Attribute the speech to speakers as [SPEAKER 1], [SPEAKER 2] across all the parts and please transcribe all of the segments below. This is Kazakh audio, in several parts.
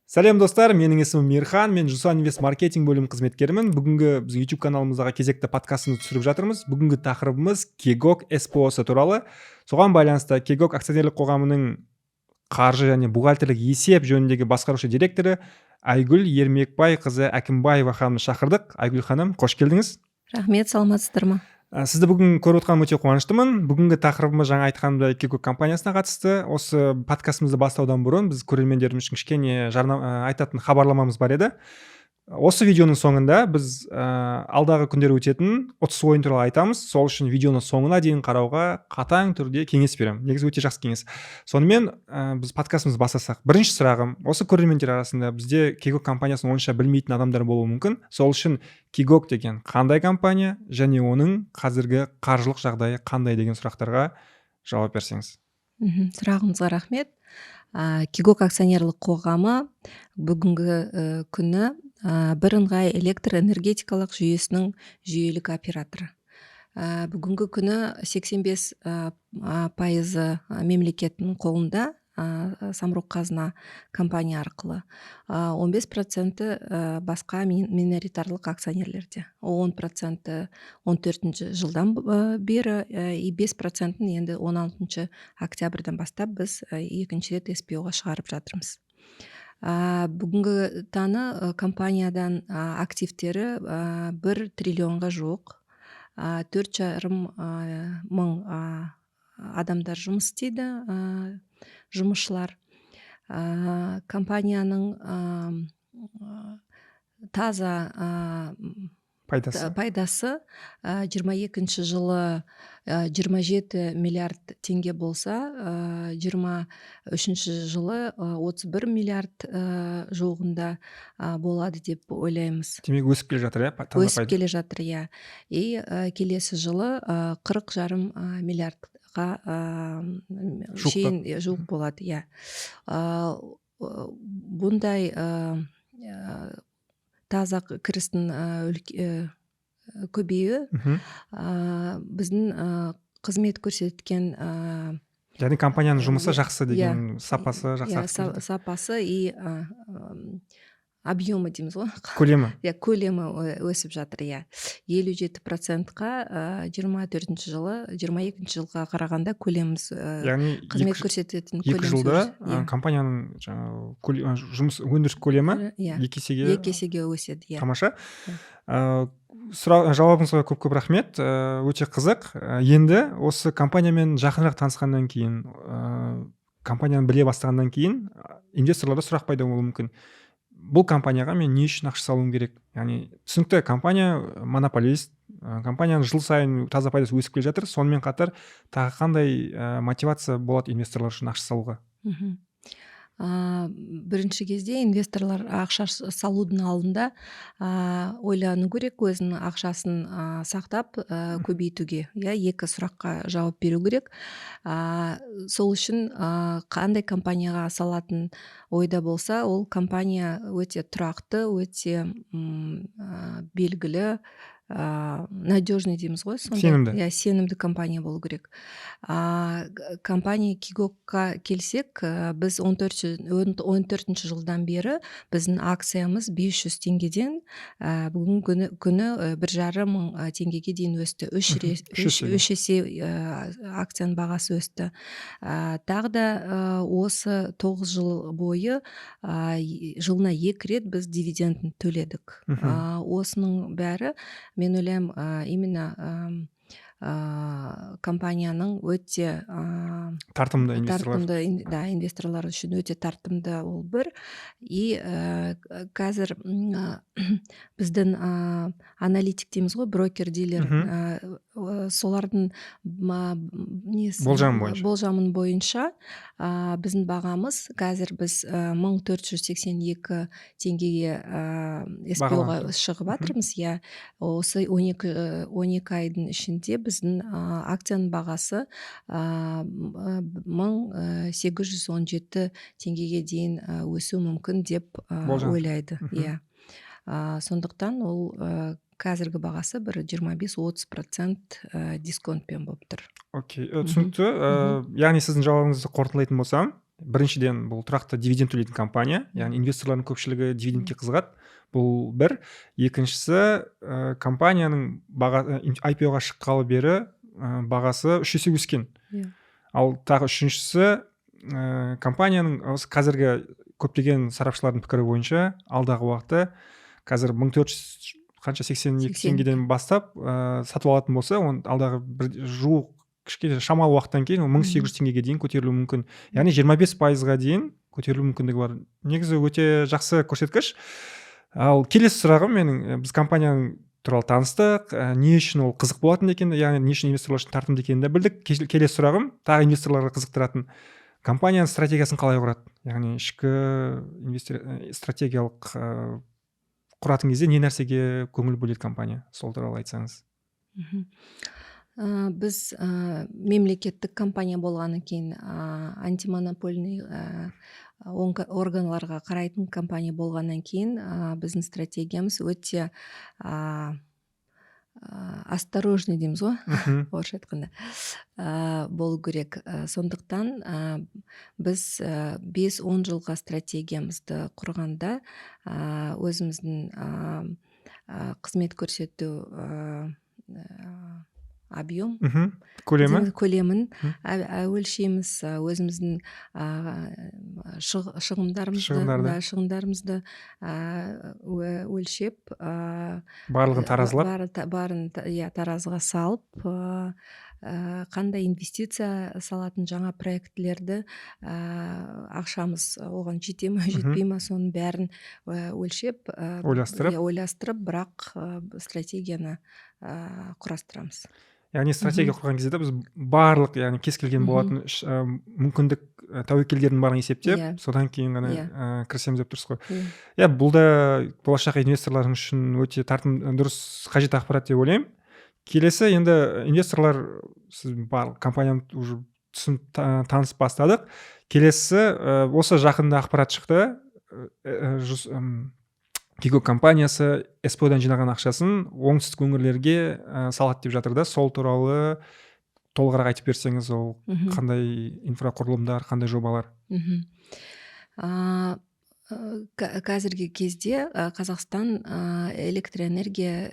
[SPEAKER 1] Сәлем, достар! Менің есімім Мейірхан, мен «Жусан Инвест» маркетинг бөлімі қызметкерімін. Бүгінгі біздің YouTube каналымыздағы кезекті подкастымызды түсіріп жатырмыз. Бүгінгі тақырыбымыз KEGOC СПО-сы туралы. Соған байланысты KEGOC акционерлік қоғамының қаржы және бухгалтерлік есеп жөніндегі басқарушы директоры Айгүл Ермекбайқызы Әкімбаева ханымды шақырдық. Айгүл ханым, қош келдіңіз!
[SPEAKER 2] Рахмет, саламатсыздар ма?
[SPEAKER 1] Сізді бүгін көріп отқаныма өте қуаныштымын. Бүгінгі тақырыбымыз, жаңа айтқанымдай, KEGOC компаниясына қатысты. Осы подкастымызды бастаудан бұрын біз көрермендеріміз үшін кішкене жарнама айтатын хабарламамыз бар еді. Осы видеоның соңында біз алдағы күндері өтетін ұтыс ойын туралы айтамыз. Сол үшін видеоны соңына дейін қарауға қатаң түрде кеңес беремін. Негізі, өте жақсы кеңес. Сонымен, біз подкастымызды бастасақ, бірінші сұрағым: осы көрермендер арасында бізде KEGOC компаниясын онша білмейтін адамдар болуы мүмкін. Сол үшін KEGOC деген қандай компания және оның қазіргі қаржылық жағдайы қандай деген сұрақтарға жауап берсеңіз.
[SPEAKER 2] Сұрағыңызға рахмет. KEGOC акционерлік қоғамы бүгінгі күні бірыңғай электр энергетикалық жүйесінің жүйелік операторы. Бүгінгі күні 85 пайызы мемлекеттің қолында, Самұрық Қазына компания арқылы, 15%-і басқа миноритарлық акционерлерде, 10%-і 14-жылдан бері и 5%-ін енді 16 октябрьдан бастап біз екінші рет СПО-ға шығарып жатырмыз. Бүгінгі таңы компаниядан активтері 1 триллионға жуық, 4,5 мың адамдар жұмыс істейді, жұмысшылар. Компанияның таза
[SPEAKER 1] пайдасы.
[SPEAKER 2] Пайдасы 22-жылы 27 миллиард теңге болса, 23-жылы 31 миллиард жуығында болады деп ойлаймыз.
[SPEAKER 1] Демек, өсіп келе жатыр, иә, таза
[SPEAKER 2] Өсіп
[SPEAKER 1] пайда?
[SPEAKER 2] келе жатыр, иә. И келесі жылы 40,5 миллиардқа
[SPEAKER 1] Жуықтап.
[SPEAKER 2] шейін жуық болады, иә. Бұндай таза кірістің көбеюі біздің қызмет көрсеткен
[SPEAKER 1] Яғни компанияның жұмысы жақсы деген, сапасы
[SPEAKER 2] иә,
[SPEAKER 1] жақсарып келе жатыр.
[SPEAKER 2] Сапасы и объемы дейміз ғой.
[SPEAKER 1] Көлемі.
[SPEAKER 2] Иә, көлемі өсіп жатыр, иә. 57%-қа 24-жылы, 22-жылға қарағанда көлеміміз,
[SPEAKER 1] Яғни
[SPEAKER 2] қызмет көрсететін
[SPEAKER 1] екі
[SPEAKER 2] көлеміміз
[SPEAKER 1] жылда компанияның жаңағы жұмыс, өндіріс көлемі екі есеге
[SPEAKER 2] Екі есеге өседі, иә.
[SPEAKER 1] Тамаша.
[SPEAKER 2] Иә.
[SPEAKER 1] Жауабыңызға көп көп рахмет, өте қызық. Енді осы компаниямен жақынырақ танысқаннан кейін, компанияны біле бастағаннан кейін, инвесторларда сұрақ пайда болуы мүмкін: бұл компанияға мен не үшін ақша салуым керек? Яғни түсінікті, компания монополист, компанияның жыл сайын таза пайдасы өсіп келе жатыр. Сонымен қатар тағы қандай мотивация болады инвесторлар үшін ақша салуға?
[SPEAKER 2] Бірінші кезде инвесторлар ақша салудың алдында ойлану керек өзінің ақшасын сақтап, көбейтуге, иә, екі сұраққа жауап беру керек. Сол үшін қандай компанияға салатын ойда болса, ол компания өте тұрақты, өте белгілі, надежный дейміз ғой сондай.
[SPEAKER 1] Сенімді.
[SPEAKER 2] Иә, сенімді компания болу керек. Компания KEGOC-қа келсек, біз 14-жылдан бері біздің акциямыз 500 теңгеден бүгінгі күні 1,5 мың теңгеге дейін өсті. Үш
[SPEAKER 1] Үш есеге.
[SPEAKER 2] Үш есе акцияның бағасы өсті. Тағы да осы 9 жыл бойы жылына екі рет біз дивидендін төледік. Осының бәрі, мен ойлаймын, именно компанияның өте
[SPEAKER 1] Тартымды инвесторлар.
[SPEAKER 2] тартымды, да, инвесторлар үшін өте тартымды, ол бір. И қазір біздің аналитик дейміз ғой, брокер дилер, солардың несі
[SPEAKER 1] Болжамы бойынша.
[SPEAKER 2] Болжамын бойынша біздің бағамыз қазір, біз 1482 теңгеге СПО-ға
[SPEAKER 1] Бағаланып тұр.
[SPEAKER 2] шығып жатырмыз, иә. Осы 12 айдың ішінде біздің акцияның бағасы 1817 теңгеге дейін өсуі мүмкін деп
[SPEAKER 1] Болжам.
[SPEAKER 2] ойлайды. Иә. Сондықтан ол қазіргі бағасы бір 25-30% дисконтпен болып тұр.
[SPEAKER 1] Окей, түсінікті. Яғни сіздің жауабыңызды қорытындылайтын болсам Біріншіден, бұл тұрақты дивиденд төлейтін компания, яғни инвесторлардың көпшілігі дивидендке қызығады, бұл бір. Екіншісі, компанияның баға IPO-ға шыққалы бері бағасы 3 есе өскен. Ал тағы үшіншісі, компанияның осы қазіргі көптеген сарапшылардың пікірі бойынша, алдағы уақытта қазір 1400 қанша, 82 теңгеден бастап сатып алатын болса, оны алдағы бір жуық, кішкене шамалы уақыттан кейін ол 1800 теңгеге дейін көтерілуі мүмкін, яғни 25%-ға дейін көтерілу мүмкіндігі бар. Негізі өте жақсы көрсеткіш. Ал келесі сұрағым менің: біз компанияның туралы таныстық, не үшін ол қызық болатын екенін, яғни не үшін инвесторлар үшін тартымды екенін де білдік. Келесі сұрағым тағы инвесторларға қызықтыратын: компанияның стратегиясын қалай құрады, яғни ішкі инвестор стратегиялық құратын кезде не нәрсеге көңіл бөледі компания, сол туралы айтсаңыз.
[SPEAKER 2] Біз мемлекеттік компания болғаннан кейін, антимонопольный органларға қарайтын компания болғаннан кейін, біздің стратегиямыз өте осторожный дейміз ғой орысша айтқанда, болу керек. Сондықтан біз 5-10 жылға стратегиямызды құрғанда, өзіміздің қызмет көрсету объем
[SPEAKER 1] Көлемі.
[SPEAKER 2] Көлемін өлшейміз, өзіміздің шығындарымызды
[SPEAKER 1] Шығындарды.
[SPEAKER 2] Да, шығындарымызды өлшеп,
[SPEAKER 1] Барлығын таразылап.
[SPEAKER 2] Барын, иә, таразыға салып, қандай инвестиция салатын жаңа проектілерді, ақшамыз оған жете ма, жетпей ма, соның бәрін өлшеп,
[SPEAKER 1] Ойластырып.
[SPEAKER 2] Иә, ойластырып, бірақ стратегияны құрастырамыз.
[SPEAKER 1] Яғни стратегия құрған кезде де біз барлық, яғни кез келген болатын мүмкіндік, тәуекелдердің бәрін есептеп, содан кейін ғана кірісеміз деп тұрсыз ғой.
[SPEAKER 2] Иә.
[SPEAKER 1] Иә, бұл да болашақ инвесторлар үшін өте тартым, дұрыс, қажет ақпарат деп ойлаймын. Келесі енді инвесторлар, сіз барлық компанияны уже түсініп, танысып бастадық. Келесі, осы жақында ақпарат шықты, KEGOC компаниясы СПО-дан жинаған ақшасын оңтүстік өңірлерге салады деп жатыр да, сол туралы толығырақ айтып берсеңіз, ол қандай инфрақұрылымдар, қандай жобалар?
[SPEAKER 2] Қазіргі кезде Қазақстан электроэнергия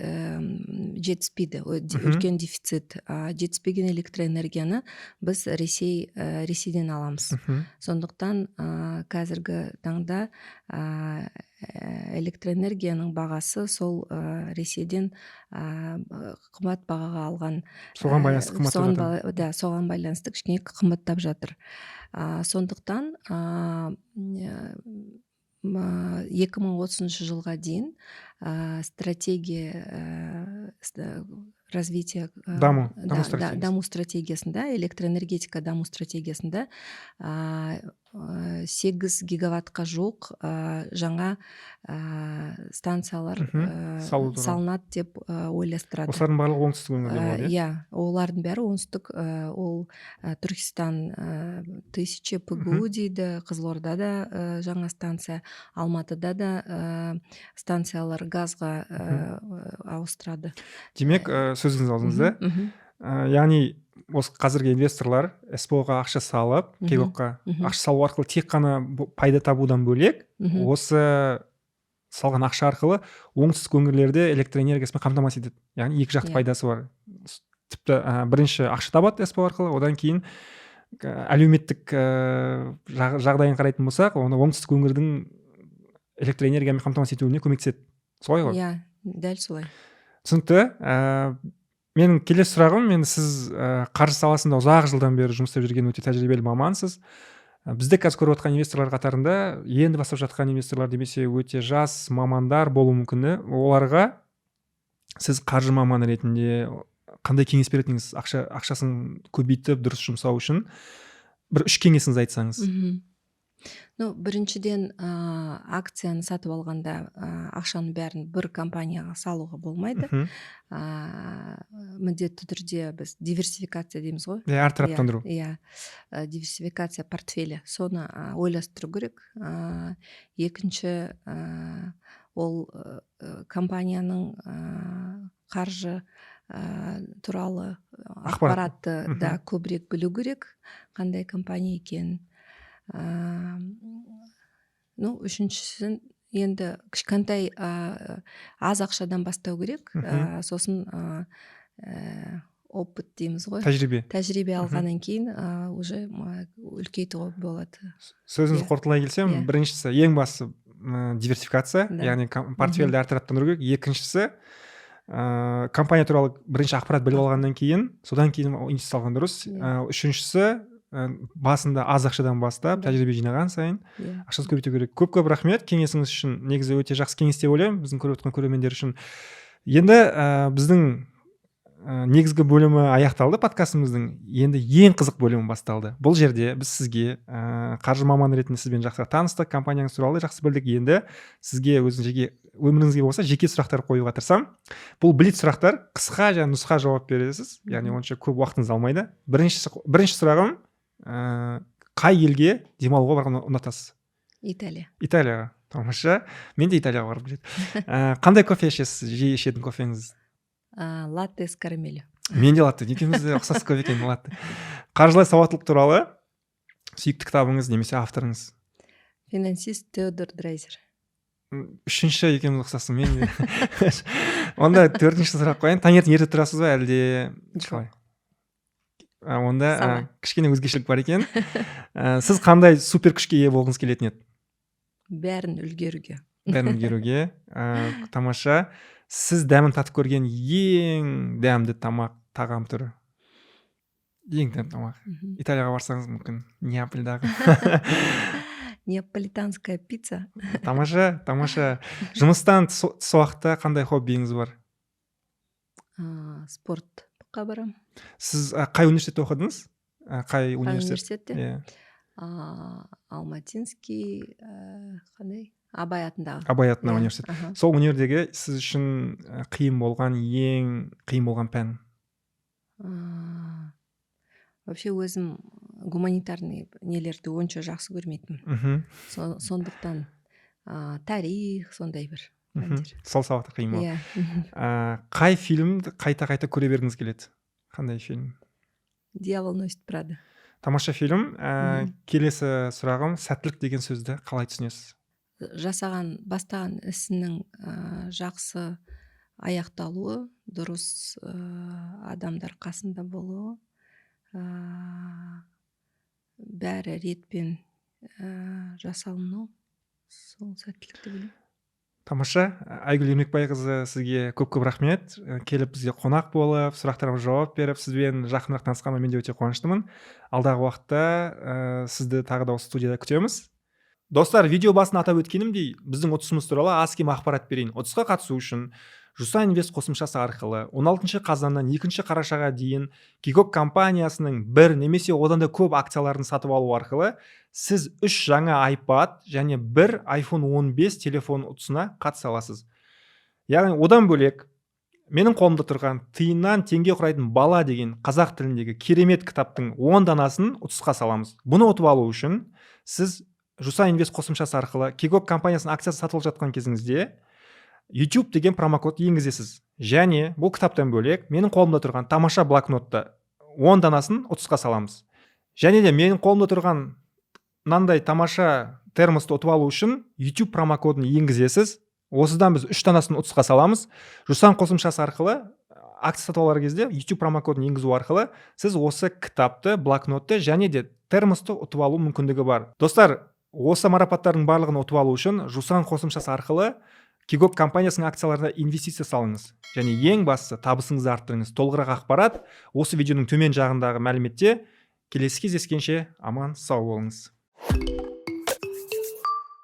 [SPEAKER 2] жетіспейді, үлкен дефицит. Жетіспеген электроэнергияны біз Ресейден аламыз. Сондықтан қазіргі таңда электроэнергияның бағасы сол Ресейден қымбат бағаға алған
[SPEAKER 1] Соған байланысты қымбаттап
[SPEAKER 2] соған
[SPEAKER 1] жатыр.
[SPEAKER 2] Да, соған байланысты кішкене қымбаттап жатыр. Сондықтан 2030 жылға дейін стратегия развития
[SPEAKER 1] Даму
[SPEAKER 2] да,
[SPEAKER 1] стратегиясы.
[SPEAKER 2] Даму стратегиясында, электроэнергетика даму стратегиясында 8 гигаваттқа жуық жаңа станциялар
[SPEAKER 1] Салу туралы.
[SPEAKER 2] салынады деп ойластырады.
[SPEAKER 1] Осылардың барлығы оңтүстік өңірде болады, иә?
[SPEAKER 2] Иә, олардың бәрі оңтүстік, ол Түркістан, 1000 ПГУ дейді, Қызылордада жаңа станция, Алматыда да станциялар газға ауыстырады.
[SPEAKER 1] Демек, сөзіңіз алдыңызда. Яғни осы қазіргі инвесторлар СПО-ға ақша салып, KEGOC-қа ақша салу арқылы тек қана пайда табудан бөлек, осы салған ақша арқылы оңтүстік өңірлерде электроэнергиясымен қамтамасыз етеді, яғни екі жақты пайдасы бар. Тіпті бірінші ақша табады СПО арқылы, одан кейін әлеуметтік жағдайын қарайтын болсақ, оны оңтүстік өңірдің электроэнергиямен қамтамасыз етуіне көмектеседі, солай ғой?
[SPEAKER 2] Иә, дәл солай.
[SPEAKER 1] Түсінікті. Менің келесі сұрағым: енді сіз қаржы саласында ұзақ жылдан бері жұмыс істеп жүрген өте тәжірибелі мамансыз. Бізде қазір көріп отқан инвесторлар қатарында енді бастап жатқан инвесторлар немесе өте жас мамандар болуы мүмкін де. Оларға сіз қаржы маманы ретінде қандай кеңес беретін едіңіз, ақшасын көбейтіп, дұрыс жұмсау үшін бір үш кеңесіңізді айтсаңыз.
[SPEAKER 2] Ну, біріншіден, акцияны сатып алғанда ақшаның бәрін бір компанияға салуға болмайды. Міндетті түрде біз диверсификация дейміз ғой.
[SPEAKER 1] Иә, әртараптандыру.
[SPEAKER 2] Иә, диверсификация портфеля, соны ойластыру керек. Екінші, ол компанияның қаржы туралы
[SPEAKER 1] Ақпарат.
[SPEAKER 2] ақпаратты да көбірек білу керек, қандай компания екенін. Ну, үшіншісін енді кішкентай, аз ақшадан бастау керек. Сосын опыт дейміз ғой,
[SPEAKER 1] Тәжірибе.
[SPEAKER 2] Тәжірибе алғаннан кейін уже үлкейтуге болады.
[SPEAKER 1] Сөзіңізді қорытындылай келсем, біріншісі, ең бастысы, диверсификация, яғни портфельді әртараптандыру керек. Екіншісі, компания туралы бірінші ақпарат біліп алғаннан кейін, содан кейін инвестиция салған дұрыс. Үшіншісі, басында аз ақшадан бастап, тәжірибе жинаған сайын ақшасын көбейту керек. Көп көп рахмет кеңесіңіз үшін. Негізі, өте жақсы кеңес деп ойлаймын біздің көріп отырған көрермендер үшін. Енді біздің негізгі бөлімі аяқталды подкастымыздың. Енді ең қызық бөлімі басталды. Бұл жерде біз сізге, қаржы маманы ретінде сізбен жақсырақ таныстық, компанияңыз туралы жақсы білдік. Енді сізге өзің жеке өміріңізге болса, жеке сұрақтар қоюға тырысамын. Бұл блиц сұрақтар, қысқа және нұсқа жауап бересіз, яғни онша көп уақытыңызды алмайды. Бірінші сұрағым, қай елге демалуға барғанды ұнатасыз?
[SPEAKER 2] Италия.
[SPEAKER 1] Италияға, тамаша. Мен де Италияға барғым келеді. Қандай кофе ішесіз, жиі ішетін кофеңіз?
[SPEAKER 2] Латте с карамелью.
[SPEAKER 1] Мен де латте, екеумізде ұқсас кофе екен, латте. Қаржылай сауаттылық туралы сүйікті кітабыңыз немесе авторыңыз?
[SPEAKER 2] «Финансист», Теодор Драйзер.
[SPEAKER 1] Үшінші екеуміз ұқсассың. Мен де. Онда төртінші сұрақ қояйын: таңертең ерте тұрасыз ба, әлде
[SPEAKER 2] Жоқ.
[SPEAKER 1] қалай? Онда
[SPEAKER 2] Сама.
[SPEAKER 1] Кішкене өзгешелік бар екен. Сіз қандай супер күшке ие болғыңыз келетін еді?
[SPEAKER 2] Бәрін үлгеруге.
[SPEAKER 1] Бәрін үлгеруге. Тамаша. Сіз дәмін татып көрген ең дәмді тамақ, тағам түрі, ең дәмді тамақ? Италияға барсаңыз, мүмкін, Неапольдағы.
[SPEAKER 2] Неаполитанская пицца.
[SPEAKER 1] Тамаша, тамаша. Жұмыстан тыс уақытта қандай хоббиіңіз бар?
[SPEAKER 2] Спортқа барамын.
[SPEAKER 1] Сіз қай университетте оқыдыңыз? Қай
[SPEAKER 2] Қай
[SPEAKER 1] университет?
[SPEAKER 2] университетте?
[SPEAKER 1] Иә.
[SPEAKER 2] Алматинский, қандай, Абай атындағы.
[SPEAKER 1] Абай атындағы
[SPEAKER 2] Иә,
[SPEAKER 1] университет.
[SPEAKER 2] Аха.
[SPEAKER 1] Сол универдегі сіз үшін қиын болған, ең қиын болған пән?
[SPEAKER 2] Вообще өзім гуманитарный нелерді онша жақсы көрмейтінмін. Сондықтан тарих, сондай бір пәндер.
[SPEAKER 1] Сол сабақта қиын болды.
[SPEAKER 2] Иә.
[SPEAKER 1] Қай фильмді қайта қайта көре бергіңіз келеді, қандай фильм?
[SPEAKER 2] «Дьявол носит Прада».
[SPEAKER 1] Тамаша фильм. Келесі сұрағым: сәттілік деген сөзді қалай түсінесіз?
[SPEAKER 2] Жасаған, бастаған ісінің жақсы аяқталуы, дұрыс, адамдар қасында болуы, бәрі ретпен жасалыну, сол сәттілік деп ойлаймын.
[SPEAKER 1] Тамаша. Айгүл Ермекбайқызы, сізге көп көп рахмет. Келіп, бізге қонақ болып, сұрақтарыма жауап беріп, сізбен жақынырақ танысқаныма мен де өте қуаныштымын. Алдағы уақытта сізді тағы да осы студияда күтеміз. Достар, видео басында атап өткенімдей, біздің ұтысымыз туралы аз кем ақпарат берейін. Ұтысқа қатысу үшін Жусан Инвест қосымшасы арқылы 16 қазаннан 2 қарашаға дейін Кегок компаниясының бір немесе одан да көп акцияларын сатып алу арқылы сіз үш жаңа iPad және бір iPhone 15 телефон ұтысына қатыса аласыз. Яғни одан бөлек, менің қолымда тұрған «Тиыннан теңге құрайтын бала» деген қазақ тіліндегі керемет кітаптың 10 данасын ұтысқа саламыз. Бұны ұтып алу үшін сіз Жусан Инвест қосымшасы арқылы Кегок компаниясының акциясын сатып алып жатқан кезіңізде YouTube деген промокод енгізесіз. Және бұл кітаптан бөлек, менің қолымда тұрған тамаша блокнотты 10 данасын ұтысқа саламыз. Және де менің қолымда тұрған мынандай тамаша термосты ұтып алу үшін YouTube промокодын енгізесіз. Осыдан біз үш данасын ұтысқа саламыз. Жусан қосымшасы арқылы акция сатып алар кезде YouTube промокодын енгізу арқылы сіз осы кітапты, блокнотты және де термосты ұтып алу мүмкіндігі бар. Достар, осы марапаттардың барлығын ұтып алу үшін Жусан қосымшасы арқылы Кегок компаниясының акцияларына инвестиция салыңыз және ең бастысы, табысыңызды арттырыңыз. Толығырақ ақпарат осы видеоның төмен жағындағы мәліметте. Келесі кездескенше аман сау болыңыз.